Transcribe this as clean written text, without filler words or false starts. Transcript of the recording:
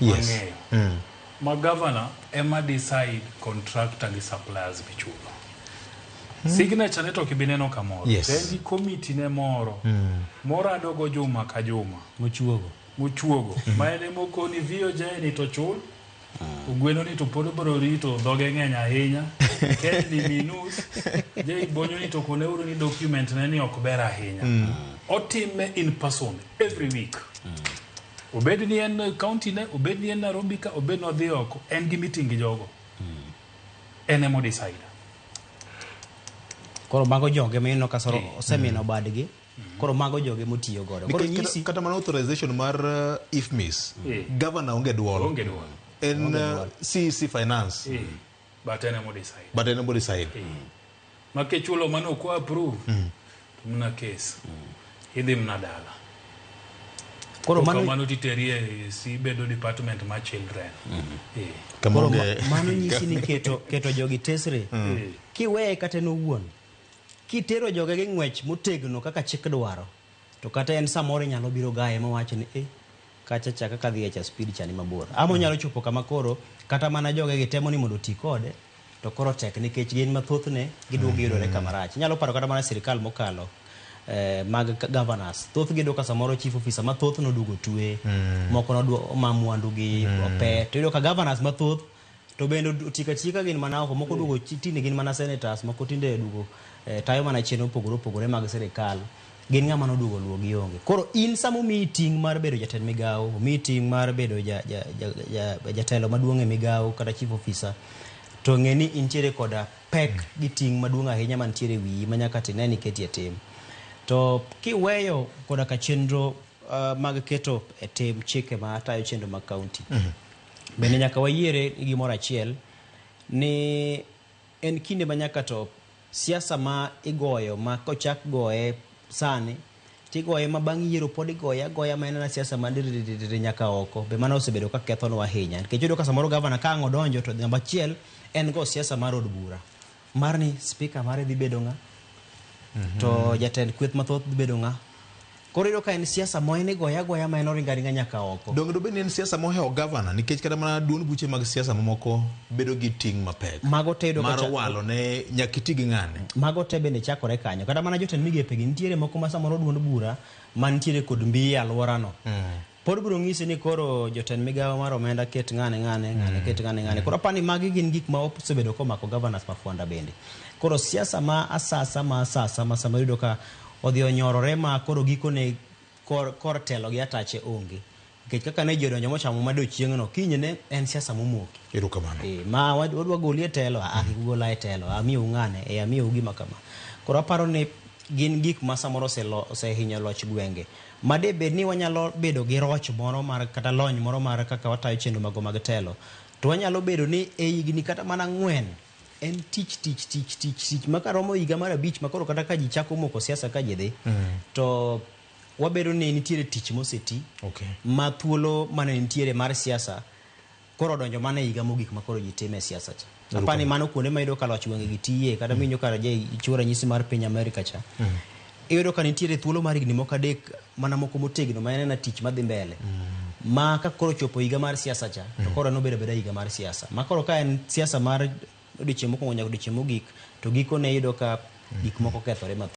Mang'eyo ma governor ema decide contractor gi suppliers michulo. Signature ne to ok ibi neno kamoro. To en gi committee ne moro morado go juma ka juma. Mochuogo. Mochuogo. Ma en ema okoni VOJ ni to chul. Ogweno ni to pod obiro rito dhoge ng'eny ahinya. Ken ni minus. J Bonyo ni to koneuru ni document ne ni ok ber ahinya. Otime in person every week. Obed ni en county ne, obed ni en Nairobi ka, obed ni odhi oko, en gi meeting gi jogo. En ema decide. Koro mago joge ma ineno ka soro osemino badgi. Koro mago joge motiyo godo. Koro Nikech nyisi kata mana authorization mar IFMIS, governor onge duol. Onge duol. En CEC finance, But en ema decide. But en ema decide. Ma kichulo mano ok approve, to mna case. Idhi mna dala. Koro mano Kamano titeri e si bedo department mar children. Kama Koro mano nyisi ni keto jogi tesre. Kiweye kata en owuon, kitero joge gi ng'wech motegno kaka chik dwaro, to kata en samoro inyalo biro gaye mawach ni kacha cha kaka dhi e cha speed cha ni mabor. Ama onyalo chopo kama koro kata mana joge gi temo ni mondo oti kode, to koro tek nikech gin mathothne giduogo giyudore kama rach. Inyalo paro kata mana sirikal mokalo mag governors. Thoth gi yudo ka samoro chief officer mathoth noduogo twe, moko noduogo oma mwandu gi ope. To iyudo ka governors mathoth to bende otika tika gin mana oko, moko duogo tinde gin mana senators, moko tinde duogo tayo mana chenro mopogore opogore mag sirikal. Gin ng'ama noduogo luwo gi onge. Koro in sama omiyi ting' mar bedo jatend migawo, omiyi ting' mar bedo jatelo maduong' e migawo kata chief officer, to ng'e ni intiere koda pek gi ting' maduong' ahinya mantiere e wiyi ma nyaka tine ni iketi e tim. To kiweyo koda ka chenro mag keto e tim chike ma tayo chenro mag county, bende nyaka wayiere gi gimoro achiel ni en kinde ma nyaka to siasa ma igoyo ma kochak goye sani tigoye ma bang' yiero pod igoye agoya ma en mana siasa ma diririririri nyaka oko be mano osebedo ka kethonwa ahinya nikech iyudo ka samoro gavana ka ang' odonjo to namba achiel en go siasa mar od bura mar ni speaker mare dhi bedo ng'a to jatend kweth mathoth dhi bedo ng'a. Koro iyudo ka en siasa mo en igoye agoya ma en oringo aringa nyaka oko. Donge dobed ni en siasa mohewo gavana nikech kata mana duond buche mag siasa mamoko bedo gi ting' mapek Mago te iyudo ka mar walo ne nyaka iti gi ng'ane. Mago te bende chakore kanyo. Kata mana jotend migepe gi nitiere moko ma samoro duond bura mantiere kod mbi e alworano. Pod biro ng'isi ni koro jotend migawo mar omenda ket ng'ane ng'ane, ng'ane ket ng'ane ng'ane. Koro apani magi gin gik ma osebedo komako governors ma Fwanda bende. Koro siasa ma asasa ma asasa ma sama iyudo ka odhi onyorore ma koro gikone kor telo gi atache onge. Nikech kaka ne ji odonjo mochamo mado chieng'no, kinyne en siasa momoki. Erokamano. Ma wadwa goli e telo, a kik ugola e telo, amiyou ng'ane, amiyou gima kama. Koro aparo ni gin gik ma samoro osehinyo loch gwenge. Ma de bed ni wanyalo bedo gi roch moro mar kata lony moro mar kaka watayo chenro mago mag telo, to wanyalo bedo ni e higni kata mana 4 en tich tich tich tich tich ma karomo higa mar 5 ma koro kata ka ji chako moko siasa ka ji dhi, to wabedo ni nitiere tich moseti ma thuolo mane nitiere mar siasa koro odonjo mana e higa mogik ma koro ji time siasa cha. Apani mano kuonde ma iyudo ka loch gwenge gi tiye, kata miwinjo ka chiwo ranyisi mar piny Amerika cha. Iyudo ka nitiere thuolo mar higni moko 3 mana moko motegno ma en ena tich madhi mbele. Ma ka koro chopo higa mar siasa cha, to koro en obedo abeda higa mar siasa. Ma koro ka en siasa mar odiochieng' mokwongo nyaka odiochieng' mogik, to gikone iyudo ka gik moko kethore mathoth.